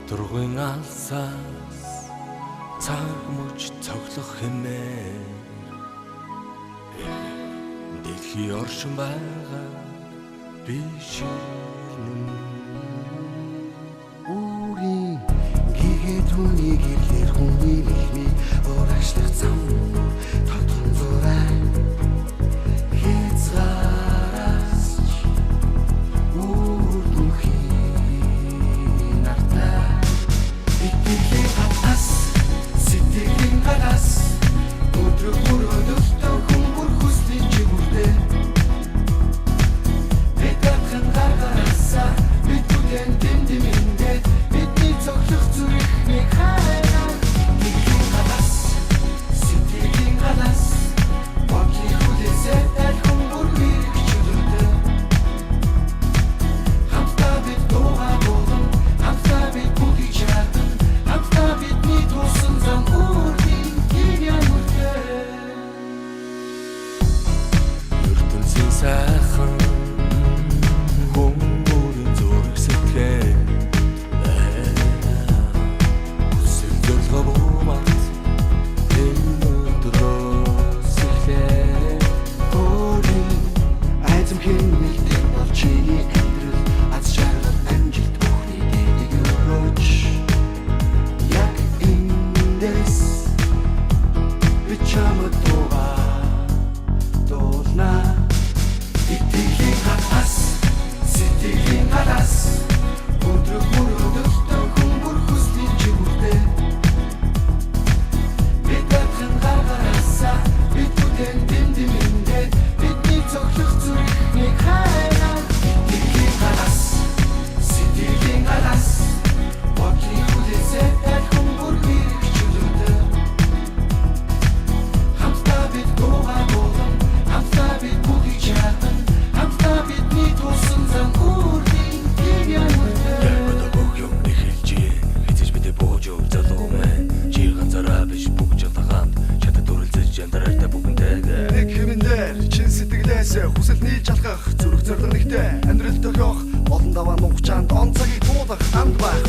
Өдөргөн алсаас цаг мөч цоглох хэмээр дэлхий оршин байгаа би ширнэн. Үүрийн гэгээ түүний гэрлэр хүний лихмий урагшлах зам тодхон зураа хязгаараас ч үр дүнхийн нартай. Итгэлийн гадаас, сэтгэлийн гадаас өдрөг мөрөөдөлтөө хүн бүр хүслийн чигүртэй. Бид адхан гаргараасаа бид бүхэн дэм дэмэндээ бидний цоглох зүрхний хайраа. Итгэлийн гадаас, сэтгэлийн гадаас бодлын хүлээсээ аль хүн бүр хэрэг чөлөөтэй. Хамтдаа бид дуугаа дуулан, хамтдаа бид бүгдийг чадан, хамтдаа бидний тулсан зам үрдийн гин ямартай. Ертөнцийн сайхан хүн бүрийн зүрх сэтгэл байна. Хүсэл зорилгоо бумарт энэ өдрөөс эхлээ. Өөрийн айзам хэмнэлдэг бол чиний амьдрал аз жаргал амжилт бүхний дэдэг өрөөч. Яг эндээс би чамд дуугаа дуулна. Итгэлийн гадаас, сэтгэлийн гадаас өдрөг мөрөөдөлтөө хүн бүр хүслийн чигүртэй. Бид адхан гаргараасаа бид бүхэн дэм дэмэндээ бидний цоглох зүрхний хайраа. Итгэлийн гадаас, сэтгэлийн гадаас бодлын хүлээсээ аль хүн бүр хэрэг чөлөөтэй. Хамтдаа бид дуугаа дуулан, хамтдаа бид бүгдийг чадан, хамтдаа бидний тулсан зам үрдийн гин ямартай. Яг одоо бүх юм эхэлж хэзээ ч мэдээ бууж өг залуу мэн. Чи ганцаараа биш, бүгд хамт чадад үрэлзэж яндартай бүгэнтэйгээ. Нэг хэмэн дээр чин сэтгэлээсээ хүсэл нийлж алхах, зүрх зорилго нэгтэй амьдрал тохиох, олон даваа нугчаанд он цагийг туулах анд байх.